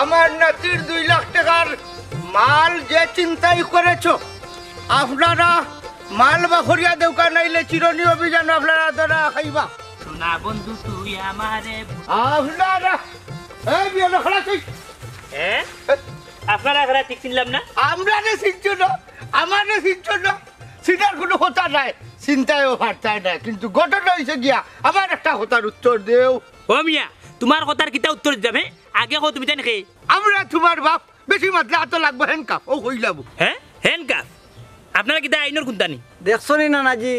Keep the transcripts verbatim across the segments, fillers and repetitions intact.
আমার নাতির দুই লাখ টেকার মাল যে ছিনতাই করেছো, আপনারা মাল বাখরিয়া দেউক্কা, নাইলে চিরুনি অভিযান আপনারা ধরা খাইবা। সোনা বন্ধু তুই আমারে আপনারা, এই বিয়ে না, খাড়া তুই। হ্যাঁ? আপনারা খাড়া ঠিক চিনলাম না। আমরারে চিনছো না, আমারে চিনছো না, চিনার কোনো কথা নাই, চিনতায়ও পারতায় না, কিন্তু ঘটনা হইছে গিয়া, আমার একটা কথার উত্তর দেও। ও মিয়া, তোমার কথার কিতা উত্তর দিতাম, হ্যাঁ? আগে কও তুমি তাই নাকি? আমরা তোমার বাপ, বেশি মাতলে আতো লাগবো হ্যান্ডকাফ, ও কইলাম। হ্যাঁ, হ্যান্ডকাফ? আপনারা কিতা আইনর কুন্তা নি? দেখছো নি নানাজি,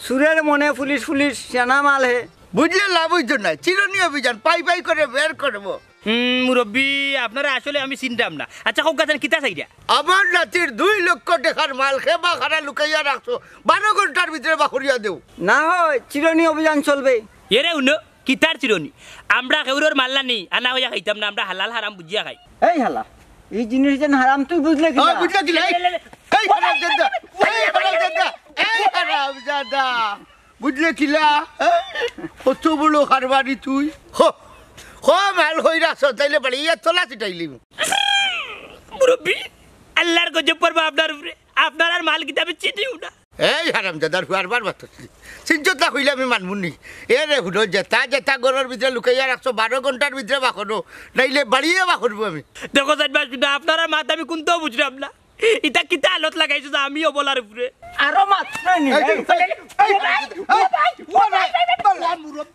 চুরের মনে পুলিশ পুলিশ, সেনা মাল হে। বুঝলে লাভ হইতো না, চিরুনি অভিযান পাই পাই করে বের করবো। হুম, মুরব্বি, আপনারা আসলে আমি চিনতাম না। আচ্ছা, কউক্কা চাইন কিতা চাইরা? আমার নাতির দুই লক্ষ টেকার মাল খেবা খারা লুকাইয়া রাখছো, বারো ঘন্টার ভিতরে বাখরিয়া দেও। না হয় চিরুনি অভিযান চলবে। এরে উনো, কিতার চিরুনি? আমরা কেউরর মাল না নি, আনা হইয়া খাইতাম না, আমরা হালাল হারাম বুঝিয়া খাই। এই হালা, এই জিনিস যেন হারাম তুই বুঝলে কি ও, না? বুঝলে কি লাই? লে, লে, লে। এই হারাম জাদা, এই হারাম জাদা, এই হারাম জাদা। বুঝলে কিলা? হ্যাঁ? কত বড় কারবারি তুই। হ, হ, মাল হই রাখছ, তাইলে বাড়ি ইয়া তোলা চিটাইলি। মুরব্বি, আল্লাহর গজব পড়বা আপনার উপরে। আপনার আর মাল কিতাবে চিনিও না। এই হারামজাদার ফুয়ার বার বাতসি। চিনছত না কইলে আমি মানমু নি। এ রে হুনো, যেটা যেটা ঘরর ভিতরে লুকাইয়া রাখছো, বারো ঘন্টার ভিতরে বার করো, নাইলে বাড়িয়ে বার করবো আমি। দেখো সাইড বাস, আপনার আর মাত আমি কুন্তাও বুঝলাম না। ইতা কিতা আলত লাগাইছো যে আমি অবলার উপরে? আরো মাত্র নি। এই, এই, এই, এই,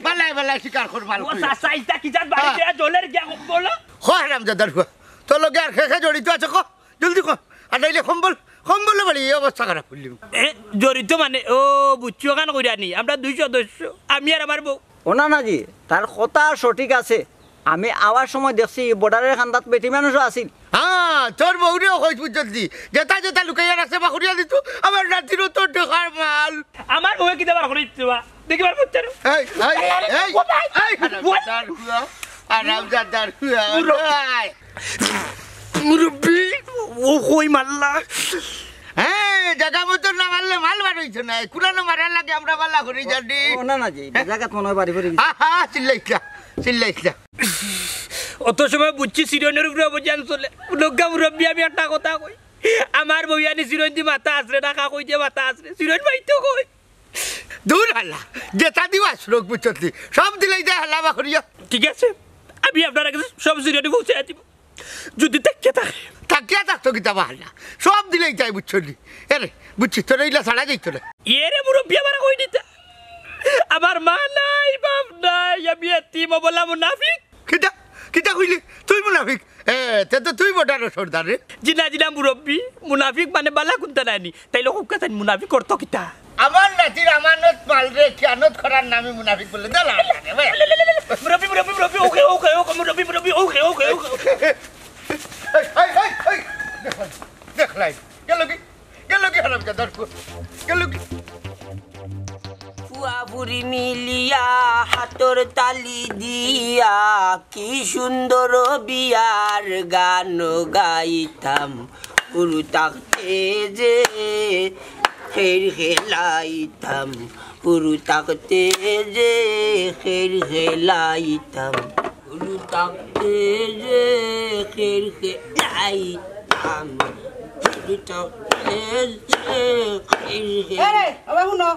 বালাই, বালাই, শিকার কর, মাল ও কই। চাচা, ইতা কিতার বাড়িতে হ্যাঁ। জলের গিয়া বলো? হ হারামজাদার ফুয়া, তোর লগে আর খে খে জড়িত আছে ক? জলদি ক। আর নাইলে কম্বল, কম্বলে বাড়ি এই অবস্থা খারাপ করলি। এ, জড়িত মানে? ও, বুঝছি, ওখান কইরা নি। আমরা দুই সদস্য, আমি আর আমার বউ। ও না, না জি, তার কথা সঠিক আছে। আমি আওয়ার সময় দেখছি, এই বর্ডারের কান্দাত বেটি মানুষও আছিল। হ্যাঁ, তোর বউরেও কইস বুঝছত দি। যেটা যেটা লুকাইয়া রাখছে, বার করিয়া দিত। আমার নাতিরও তো টেকার মাল। আমার বউয়ে কিতা বার করি দিতে বা? দেখি বার করতে পারো। এই, এই, এই, এই, হারামজাদার ফুয়া, হারামজাদার ফুয়া, মুরব্বি। এই। মুরব্বি, ও কই মারলা? হ্যাঁ, জাগা মতো না মারলে মাল বার হইতো না। কুরানো মারার লাগে আমরা বালা করি জানি। ও না, না জি, জাগাত মনে হয় বাড়ি পড়ে গেছে। আহা, চিল্লাইছ না, চিল্লাইছ না। অত সময় বুঝছি সিরনের উপরে অভিযান চলে। লোকা মুরব্বি, আমি একটা কথা কই, আমার বউয়ানি সিরন দি মাথা আছে, ঢাকা কই দিয়ে মাথা আছে, সিরন ভাই তো কই। দূর হালা, যেটা দিও আসরক বুঝছত নি। সব দিলেই যায় হালা বার করিয়া। ঠিক আছে, আমি আপনার কাছে সব সিরনি পৌঁছে দিব। যদি তাকিয়া থাকে। তাকিয়া থাকতো কিতা বা হালা? সব দিলেই যায় বুঝছত নি। এরে, বুঝছি, তোর এইলা ছাড়া যাইতো না। এরে মুরব্বি আমার কই দিতা। আমার মা নাই, বাপ নাই, আমি এতিম অবলা মুনাফিক। কিতা? কিতা কইলি? তুই মুনাফিক? এ, তে তো তুই বর্ডারর সর্দার রে। জি না, জি না মুরব্বি, মুনাফিক মানে বালা কুন্তা নায়নি। তাইলে কউক্কা চাইন মুনাফিক অর্থ কিতা? আমার নাতির আমানত মাল রে, খিয়ানত করার নামে মুনাফিক বলে। দাঁড়া, দাঁড়া, ভাই। মুরব্বি, মুরব্বি, মুরব্বি, ওকে, ওকে, ওকে, মুরব্বি, মুরব্বি, ওকে, ওকে, ওকে। এই, এই, এই, এই, দেখলাই, দেখলাই, গেল কি? গেল কি হারামজাদার ফুয়া? গেল কি? ফুয়া ফুরি মিলিয়া হাতর তালি দিয়া কি সুন্দর বিয়ার গান গাইতাম। হুরু থাকতে যে খের খেলাইতাম, হুরু থাকতে যে খের খেলাইতাম, হুরু থাকতে যে খের খেলাইতাম, হুরু থাকতে যে খের খেলাইতাম। এরে, ওবা হুনো,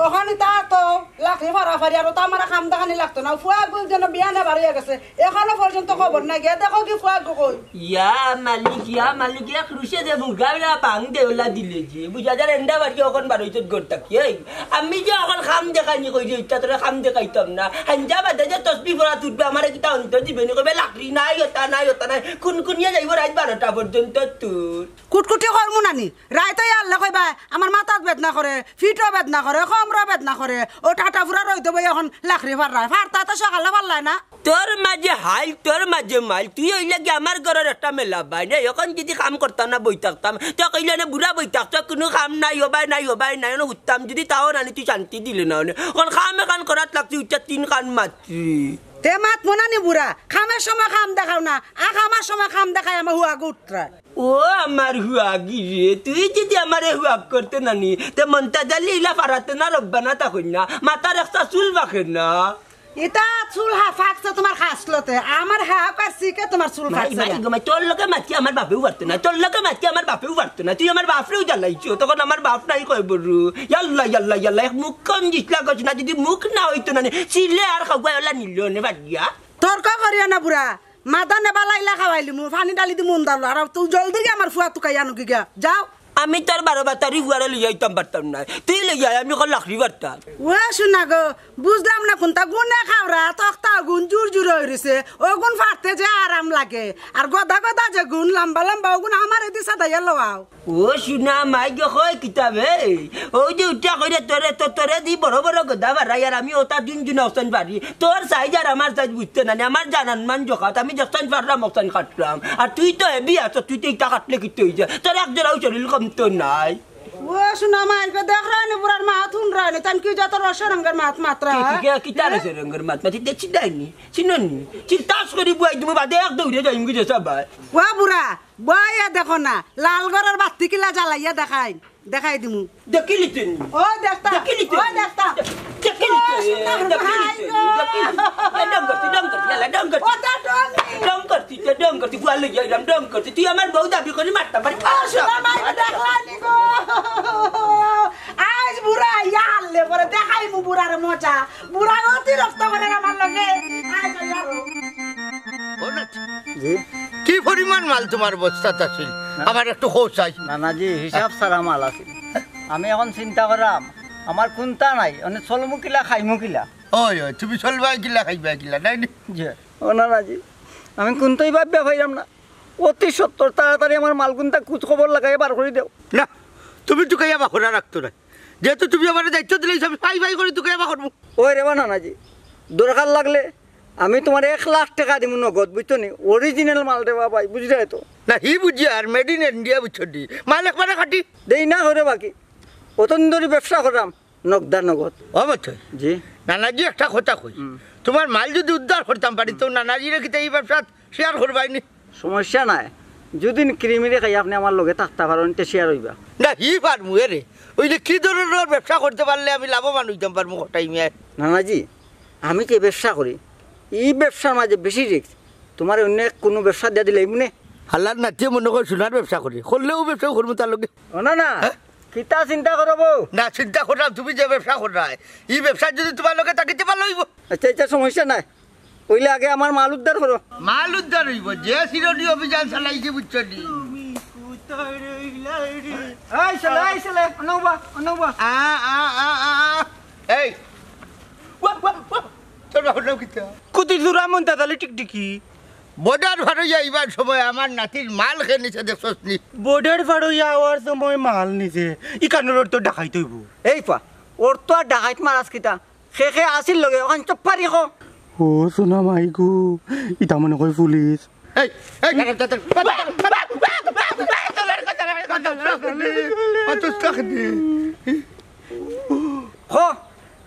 ওখানে তা তো লাকড়ি ফাড়া ফাড়ি, আর তো আমার কাম দেখানি লাগতো না। ফুয়া গুল যেন বিয়ানে বাড়িয়ে গেছে, এখনো পর্যন্ত খবর নাই। গিয়া দেখো কি ফুয়া গো কই? ইয়া মালিক, ইয়া মালিক, এক রুশে যে মুরগা বেলা বাং দেওলা দিলে যে, বুঝা যার এন্ডা বাড়ি অখন বারইছত ঘর থাকি। এই, আমি যে অখন কাম দেখানি কই যে, ইচ্ছা তোরে কাম দেখাইতাম না। হাঞ্জা বাদে যে তসবি পড়া তুলবে, আমারে কিতা অন্ত দিবে নি, কইবে লাকড়ি নাই, ওটা নাই, ওটা নাই। কুনকুনিয়া যাইব রাইত বারোটা পর্যন্ত তোর। কুটকুটি করমু নানি, রাইত অইয়া আল্লাহ কইবা, আমার মাথাত বেদনা করে, ফিটও বেদনা করে, কমরও বেদনা করে, ও টাটা ফুরা রইতে বই এখন লাকড়ি ফাড়রায়, ফাড়তা তো সকালে ফাড়লায় না। তোর মাঝে হাইল, তোর মাঝে মাইল, তুই অইলে কি আমার ঘরর একটা মেলা বাই নে? এখন যদি কাম করতাম না, বই থাকতাম, তো কইলে না বুড়া বই থাকতো, কোনো কাম নাই, হবাই নাই, হবাই নাই, অনে উঠতাম যদি তাও নানি তুই শান্তি দিলে না, অনে। এখন কাম এখান করাত লাগছি, উচ্চা তিন কান মাত্রি। তে মাত মনানি বুড়া, কামের সময় কাম দেখাও না, আর কামার সময় কাম দেখায় আমার হুয়া গুটরা। ও আমার হুয়াগি রে, তুই যদি আমারে হুয়াগ করতে নানি, তে মন্তাজ আলী ইলা ফারাতে না রব্বানা তা কই না, মাথার একটা চুল বাখে না। ইতা চুল হা ফাকছে তোমার খাসলতে, আমার হা পারছি কে তোমার চুল ফাকছে না। মাই গো মাই, তোর লগে মাতি আমার বাপেও পারতো না, তোর লগে মাতি আমার বাপেও পারতো না, তুই আমার বাপরেও জ্বালাইছো, তখন আমার বাপ নাই কয় বড়ু। ইয়াল্লা ইয়াল্লা ইয়াল্লা, এক মুখ কম দিস লাগছ না, যদি মুখ না হইতো না নে, চিলে আর খাওয়া ওলা নিল নে বাড়িয়া। তর্ক করিও না বুড়া, মাদা নেবালাইলা খাওয়াইলিমু, পানি ডালি দিমু উন্দালো, আর তুই জলদি গিয়া আমার ফুয়া তুকাই আনো গিয়া, যাও। আমি তোর বারো বাতারি ফুয়ারে লইয়া আইতাম পারতাম না, তুই লইয়া আয়, আমি কল লাখড়ি পারতাম। ও শোনা গো, বুঝলাম না কোনটা গুনে খাওরা, তক্তা গুন জুর জুর হয়ে রইছে, ওগুন ফাটতে যে আরাম লাগে, আর গদা গদা যে গুন লম্বা লম্বা ওগুন আমার এদি সাদাইয়া লওয়াও। ও শোনা মাই গো, কয় কিতাবে, ওই যে উঠা কইরে তোরে তো তোরে দি বড় বড় গদা বাড়াই, আর আমি ওটা দিন দিন অকসান পারি, তোর সাইজ আর আমার সাইজ বুঝতে না নি, আমার জানান মান জখাত, আমি দেখছান পারলাম অকসান কাটলাম, আর তুই তো হেবি আছো, তুই তো ইটা কাটলে কিতা হয়ে যায়, তোর এক জোড়াও শরীর কম তো নাই। ও শোনা মাই গো, দেখ রানি বুড়ার মাত হুন রানি, তান কি যত রস রঙের মাত মাত্রা। কি, কি, কি, কিতা রস রঙের মাত মাতি দেখছি দেয়নি, চিননি, চিন্তাস করি বুয়াই তুমি বাদে এক দৌড়ে যাই মুখে যেসা ভাই। ও বুড়া, বইয়া দেখো না, লাল ঘরের বাতি কিলা জ্বালাইয়া দেখাই, দেখাই দিমু। দেখিলি তুই? ও দেখতা, দেখিলি তুই? ও দেখতা। দেখিলি ও তুই? সুন্দর দেখিলি ভাই তুই? গো। দেখিলি? এ, ডং করতি, ডং করতি, এলা, ডং করতি। ও তা ডং নি। ডং করতি, তে ডং করতি, গুয়া লইয়া আইলাম, ডং করতি। তুই আমার বউ দাবি করি মারতাম পারি। ও সুন্দর ভাই দেখলা নি গো। আজ বুড়া ইয়া হারলে পরে দেখাইমু বুড়ার মজা। বুড়া অতিরিক্ত করে আমার লগে। আয় যাই আরো। ও না, জি। কি পরিমাণ মাল তোমার বস্তাত আছিল? না। আমার একটু খোঁজ চাই। না, না জি, হিসাব ছাড়া মাল আছিল। আমি এখন চিন্তা করাম, আমার কুন্তা নাই, মানে চলমু কিলা, খাইমু কিলা। ওই, ওই, তুমি চলবাই কিলা, খাইবাই কিলা, নাই নি? জি। ও না, না জি, আমি কুন্তাই ভাবিয়া পাইরাম না। অতি সত্বর, তাড়াতাড়ি আমার মাল কুন্তা খুঁজ খবর লাগাইয়া বার করি দেও। না, তুমি তুকাইয়া বাখরা রাখতো না। যেহেতু তুমি আমার দায়িত্ব দিলে, আমি পাই পাই করে তুকাইয়া বাখরমু। ওই রে বা নানাজি, দরকার লাগলে আমি তোমার এক লাখ টেকা দিমু নগদ, বুঝছো নি? Original মাল রে বা ভাই, বুঝরায় তো? না, হি বুঝি আর made in India, বুঝছো নি? মাল একবারে খাটি। দেই না করে বাকি। অতদিন ধরি ব্যবসা কররাম, নগদা নগদ। ও বুঝছো? জি। নানাজি, একটা কথা কই। হুম। তোমার মাল যদি উদ্ধার করতাম পারি, তো নানাজিরে কিতা ই ব্যবসাত share করবায় নি? সমস্যা নাই, যুদি ক্রিমিরে খাই আপনে আমার লগে থাকতা পারইন, তে share অইবা। না, হি পারমু এরে। অইলে কি ধরনর ব্যবসা করতে পারলে আমি লাভবান অইতাম পারমু কটাই মিয়ায়? নানাজি, আমি যে ব্যবসা করি, ই ব্যবসার মাঝে বেশি risk। তোমারে অইন্য কুনু ব্যবসা দিয়া দিলে অইবো নে? হালার নাতিয়ে মনো কয় সোনার ব্যবসা করে, করলেও ব্যবসা করমু তার লগে। ও না না, হ্যাঁ? কিতা চিন্তা করো বউ? না, চিন্তা কররাম, তুমি যে ব্যবসা কররায়, ই ব্যবসা যুদি তোমার লগে থাকিতে পারলে অইবো। আচ্ছা, আচ্ছা, সমস্যা নাই। অইলে আগে আমার মাল উদ্ধার করো। মাল উদ্ধার অইবো, যে চিরুনি অভিযান চালাইছে, বুঝছো নি? এই ছেলে, এই ছেলে, অনো বা, অনো বা। আ, আ, আ, আ, আ। এই, ওয়া, ওয়া, ওয়া। তোর বাপর নাম কিতা? কুতি জুরা মন্তা তালে টিকটিকি। Border পার অইয়া আইবার সময় আমার নাতির মাল কে নিছে দেখছস নি? Border পার অইয়া আওয়ার সময় মাল নিছে। ই কানোর তো ডাকাইত অইবো। এই পা, ওর তো আর ডাকাইত মারাস কিতা? খে খে আসিল লগে, ওখান চুপ পারি খো। ও সোনা মাই গো, ইতা মনে কয় পুলিশ। এই, এই, খো,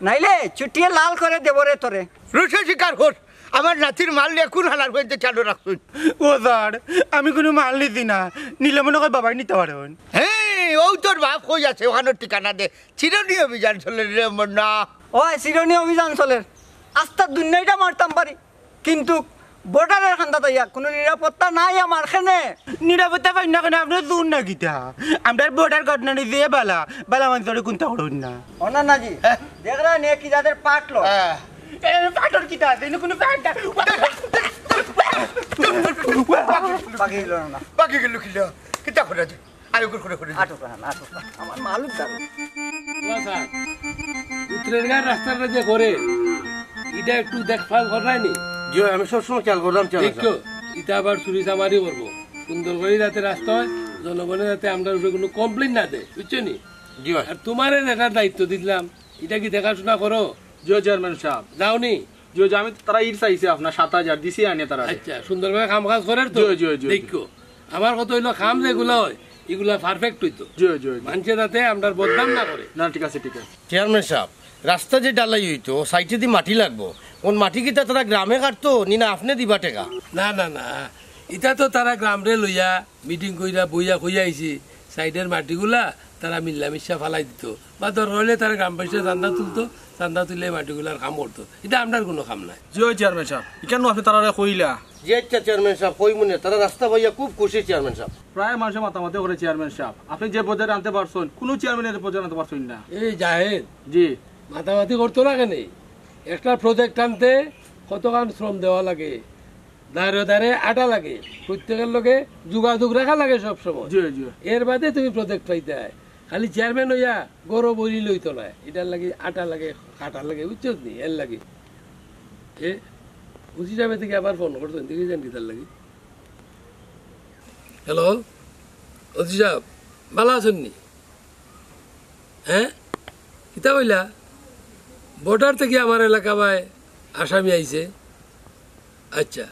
নাইলে চুটিয়ে লাল করে দেব রে তোরে। রুশে শিকার কর, আমার নাতির মাল নিয়া কুন হালার হইতে চালু রাখছুন। ও স্যার, আমি কুনু মাল নিছি না, নিলে মনে কয় বাবায় নিতা পারইন। হ্যাঁ, ও তোর বাপ কই আছে, ওখানোর ঠিকানা দে। চিরুনি অভিযান চলের রে মন্না। ওই চিরুনি অভিযান চলের, আস্তা দুনিয়াটা মারতাম পারি, কিন্তু border-এর কান্দাত আইয়া কুনু নিরাপত্তা নাই আমার কেনে। নিরাপত্তা পাইন না কেনে, আপনে দূর না কিতা? আমরার border ঘটনা নিয়ে যে বালা, বালা মানষরে কুন্তা করইন না। ও না না জি, হ্যাঁ? দেখরা নে কি জাতের পাটলো। হ্যাঁ। এ, পাটর কিতা আছে? এনে কুনু পাট না। বাকি গেল না। বাকি গেল কিলা? কিতা করে আছে? আরে, করে, করে, করে। আটক রাখা, আটক রাখা। আমার মালুক দাঁড়ো। ও স্যার, উত্তরের গাঁর রাস্তাটা যে করে, ইটা একটু দেখভাল কররায় নি? জি, আমি সবসময় খেয়াল কররাম, খেয়াল দেখো, কররাম। ইটা আবার চুরি চামারি করবো। সুন্দর করি যাতে রাস্তা হয়, জনগণে যাতে আমরার উপরে কুনু complain না দেয়, বুঝছো নি? জি ভাই। আর তোমারে যেটার দায়িত্ব দিলাম, ইটা কি দেখাশোনা করো? জি, চেয়ারম্যান সাব। যাও নি? জি, জি, আমি তারা ইট চাইছে আপনার সাত হাজার, দিছি আনিয়া তারা। আচ্ছা, সুন্দরভাবে কাম কাজ করের তো? জি, জি, জি, জি। দেখো, আমার কথা অইলো কাম যেগুলা হয়, ইগুলা perfect অইতো। জি, জি, জি। মানষে যাতে আমরার বদনাম না করে। না, ঠিক আছে, ঠিক আছে। চেয়ারম্যান সাব, রাস্তা যে ঢালাই অইতো, সাইডেদি মাটি লাগবো। কোন মাটি কিতা তারা গ্রামে কাটতো, নি না আপনে দিবা টেকা? না, না, না, ইটা তো তারা গ্রামরে লইয়া meeting কইরা বইয়া কইয়া আইছি, সাইডের মাটিগুলা তারা মিল্লামিশা ফালাই দিত, বা দরকার অইলে তারা গ্রাম পঞ্চায়েত চান্দা তুলতো, চান্দা তুলে মাটিগুলার কাম করতো। ইটা আমরার কুনু কাম নায়। জি অয় চেয়ারম্যান সাব, ইখানো আপনে তারারে কইলা। জি আইচ্ছা চেয়ারম্যান সাব, কইমুনে, তারা রাস্তা পাইয়া খুব খুশি চেয়ারম্যান সাব। প্রায় মানষে মাতামাতি করে চেয়ারম্যান সাব, আপনে যে পর্যায়ে আনতে পারছইন, কুনু চেয়ারম্যানে এ পর্যায়ে আনতে পারছইন না। এই জাহেদ, জি। মাতামাতি করতো না কেনে? একটা প্রজেক্ট আনতে কতখান শ্রম দেওয়া লাগে, দাঁড়ে দাঁড়ে আটা লাগে, প্রত্যেকের লগে যোগাযোগ রাখা লাগে সব সময়। জি, জি। এর বাদে তুমি প্রজেক্ট পাইতায়। খালি চেয়ারম্যান অইয়া গরো বইলে অইতো নায়, ইটার লাগি আটা লাগে, কাটা লাগে, বুঝছস নি? এর লাগি। এ, ওসি সাবে থাকি আবার ফোন করছইন, দেখি যান কিতার লাগি। হ্যালো, ওসি সাব, ভালা আছইন নি? হ্যাঁ, কিতা কইলা? বর্ডার থাকি আমার এলাকা বায় আসামি আইছে। আইচ্ছা,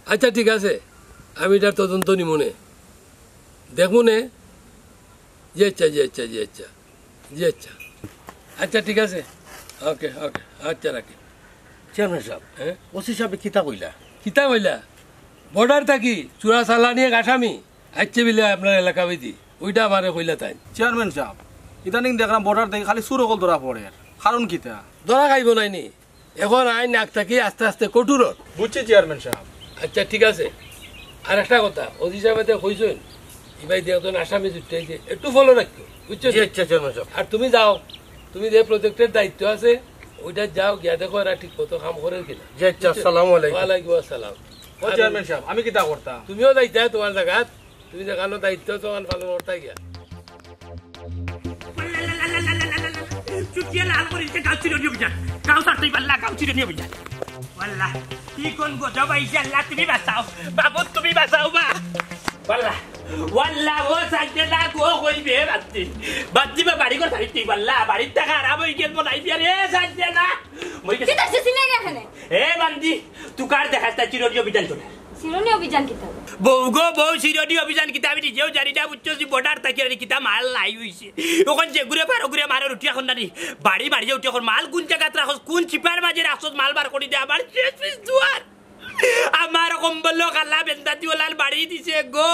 আইচ্ছা, ঠিক আছে, আমি ইটার তদন্ত নিমুনে, দেখমুনে। জি আইচ্ছা, জি আইচ্ছা, জি আইচ্ছা, জি আইচ্ছা, আইচ্ছা, ঠিক আছে, ওকে, ওকে, আইচ্ছা, রাখি। চেয়ারম্যান সাব, হ্যাঁ? ওসি সাবে কিতা কইলা? কিতা কইলা? বর্ডার থাকি চুরা চালানি এক আসামি আইছে বিলে আপনার এলাকা বায়দি, ওইটা আমারে কইলা তাইন। চেয়ারম্যান সাব, ইদানিং দেখরাম বর্ডার থাকি খালি চুর অকল ধরা পড়ের, কারণ কিতা? ধরা খাইবো নায় নি, এখন আইন আগ থাকি আস্তে আস্তে কঠোর অর। বুঝছি চেয়ারম্যান সাব। আইচ্ছা, ঠিক আছে। আর একটা কথা, ওসি সাবে তো কইছইন, ইবায়দি একজন আসামি ছুটতে আইছে, একটু ফলো রাখিও, বুঝছো? জি আইচ্ছা চেয়ারম্যান সাব। আর তুমি যাও, তুমি যে প্রজেক্টের দায়িত্ব আছে, ওইটা যাও, গিয়া দেখো এরা ঠিক মতো কাম করের কিনা। জি আইচ্ছা, বুঝছো? আসসালামু আলাইকুম। ওয়ালাইকুম আসসালাম। ও আর চেয়ারম্যান সাব, আমি কিতা করতাম? তুমিও যাইতায় তুমার জাগাত, তুমি যেখানো দায়িত্ব আছে, ওখান পালন করতায় গিয়া। চুটিয়া লাল করিছে গাঁও চিরনি অভিযান। গাঁও ছাড়তেই পারলা, গাঁও চিরনি অভিযান। ওয়াল্লা, কি কোন গজব আইছে আল্লাহ, তুমি বাঁচাও। বাবু, তুমি বাঁচাও বা। ওয়াল্লা, ওয়াল্লা, ও সাইডে না গো, কইবে বাত্তি। বাত্তি বা বাড়ি ঘর ছাড়তেই পারলা, বাড়ির টাকা আরাম অই গেল, বনাই বিয়ার, এ সাইডে না। মই গেছি। কিতা অইছে, চিনে না এখানে? এ বান্দি, তুকার দেখাস তা চিরনি অভিযান চলে। চিরনি অভিযান কিতা? বউ গো বউ, চিরনি অভিযান কিতা আমি নিজেও জানি না, বুঝছো? যে বর্ডার থাকি আর কিতা মাল নাই অইছে। অখন যেগুরে পারো গুরে মারো, উঠিয়া অখন নানি বাড়ি মারিয়া উঠিয়া অখন মাল কুন জাগাত রাখস, কুন চিপার মাঝে রাখস, মাল বার করি দে, আমার শেষ পিস দুয়ার। আমার কম্বল কালা বেন্দা দি ওলান বাড়ি দিছে গো।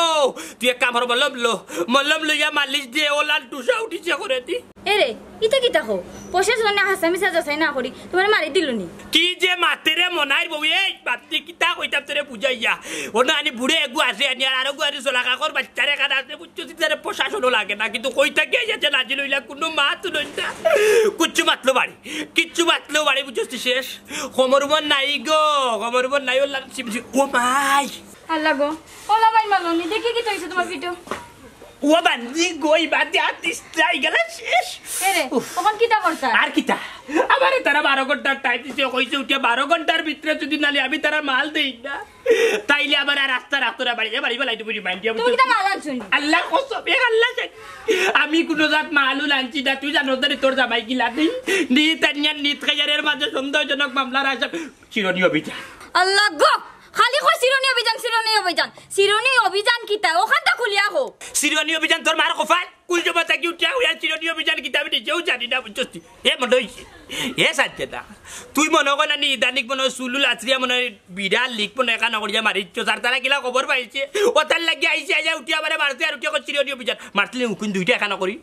তুই এক কাম কর, মলম লো, মলম লইয়া মালিশ দে, ওলান টুসা উঠিছে করে দি। এরে, ইতা কিতা কও? প্রশাসনে হাছা মিছা যাচাই না করি তুমারে মারি দিল নি? কি যে মাতে রে মনাইর বউ, এই বাদ দি কিতা কইতাম তোরে বুঝাইয়া। অনো আনি বুড়ে এগু আছে আনি, আর আরো গু আনি চলা কাকর বাচ্চারে কাটা আছে, বুঝছো? তি তারে প্রশাসনও লাগে না, কিন্তু কই থাকি আইয়া যে নাজিল অইলা কুনু মাত লইন না। কুচ্ছু মাতলো বাড়ি, কিচ্ছু মাতলো বাড়ি, বুঝছো? তি শেষ। কমর বন নাই গো, কমর বন নাই, ওলা সিমসি, ও মাই। আল্লাহ গো, ওলা মাই মারলো নি, দেখি কিতা অইছে তুমার পিঠো। ও বান্দি গই বাদে আর দিস্তা ইগেলা শেষ। এরে, উফ। অখন কিতা করতা? আর কিতা? আমারে তারা বারো ঘন্টার টাইম দিছে, কইছে উঠিয়া বারো ঘন্টার ভিতরে যদি নালি আমি তারার মাল দেই না, তাইলে আমার আর রাস্তা রাখতো না, বাড়ি, বাড়ি ফালাই দিবো, রিমাইন্ড দিয়া তুমি বুঝছো? কিতা মাল আনছো নি? আল্লাহ কসম, এ আল্লাহ জানে। আমি কুনু জাত মালও আনছি না, তুই জানোস না রে, তোর জামাই কিলা নেই, নিত আনিয়া নিত খাইয়ার, এর মাঝে সন্দেহজনক মামলার আসামি। চিরনি অভিযান। আল্লাহ গো, খালি কয় চিরনি অভিযান, চিরনি অভিযান। চিরনি অভিযান কিতা? অখানতা খুলিয়া কও। চিরনি অভিযান তোর মার কপাল, কুল জমা থাকি উঠিয়া অইয়া চিরনি অভিযান কিতা আমি নিজেও জানি না, বুঝছস তুই? এ মনে অইছে, এ সাজে না। তুই মনে কর না নি, ইদানিক মনে অয় চুলুল আছরিয়া মনে অয় বিড়াল লিক মনে অয় এখান করিয়া মারিচ্ছ, যার তারা কিলা খবর পাইছে, ও তার লাগি আইছে, আইয়া উঠিয়া আমারে মারছে আর উঠিয়া কয় চিরনি অভিযান। মারছিলে উকুন দুইটা এখান করি।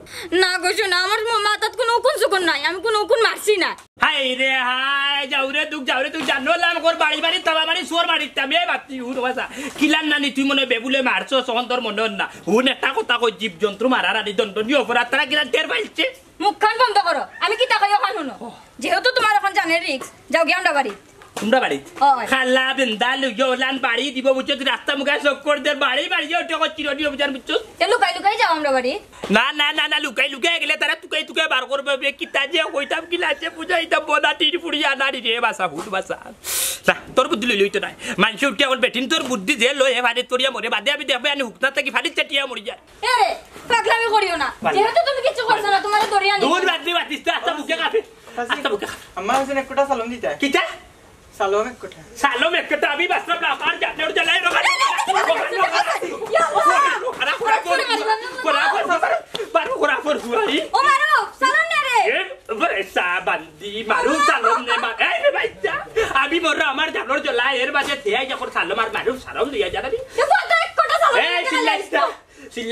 না গো শোনা, আমার মা-, মাথাত কুনু উকুন সুকুন নাই, আমি কুনু উকুন মারছি না। হায় রে হায়, যাও রে দুখ, যাও রে দুখ, জানো লাম কর বাড়ি বাড়ি তাবা মারি সুয়ার বাড়ি তামে বাতি হুন বাসা। কিলার নানি তুই মনে বেবুলে মারছস, তখন তোর মনে অর না। হুন একটা কথা কই, জীবজন্তু মারার আদি দণ্ডনীয় অপরাধ, তারা কিলা টের পাইছে? মুখখান বন্ধ করো, আমি কিতা কই অখান হুনো। ও। যেহেতু তুমার অখন জানের রিস্ক, যাও গিয়া আমরা বাড়ি। তোমরা বাড়ি? অয়। খালা বেন্দা লইয়া ওলান বাড়ি দিব বুঝছো, তুই রাস্তা মুখে চক্কর দের বাড়ি বাড়ি যাও, ওটা করছি রডি অভিযান বুঝছো? তে লুকাই লুকাই যাও আমরা বাড়ি। না, না, না, না, লুকাই লুকাই গেলে তারা তুকাই তুকাই বার করবে, বে, কিতা যে কইতাম কি লাজে বুঝাইতাম, বনা টির ফুড়ি আনারি রে, বাসা, ভূত বাসা। না, তোর বুদ্ধি লইলে অইতো নায়। মানষে উঠে এখন বেটিন তোর বুদ্ধি যে লয়, এ ফাড়ি তরিয়া মরে, বাদে আমি দেখবে, আমি হুকনা থাকি ফাড়ি চাটিয়া মরি যায়। এ রে, পাগলামি করিও না। পাগলা। যেহেতু তুমি কিচ্ছু করছো না, তোমারে ধরিয়া আনি। দূর বাদ দি, বাদ দিস, আস্তা বুকে কাফে। আস্তা বুকে কাফে। আমার কাছে এক কোটা সালম দিতে। কিতা? সালম এক কোটা। সালম এক কোটা, আমি বাঁচলাম না, আমার জানের জ্বালায় রোগা। ইয়া আল্লাহ। বারো, বারো, বারো, বারো, বারো, বারো, বারো, বারো, বারো, বারো, বারো, বারো, বারো, বারো, বারো, বারো, বারো, বারো, এ, বারো, সা, বান্দি, মারু, সালম নে, মা-, এই রে ভাই, যা। আমি মরো, আমার জানের জ্বালায়, এর মাঝে দেয় যখন সালম আর মারু, সালম দিয়া যা, আমি। এ, বাবা, এক কোটা সালম এই, দিতে চিল্লাইস না। গেলে। চিল্লা-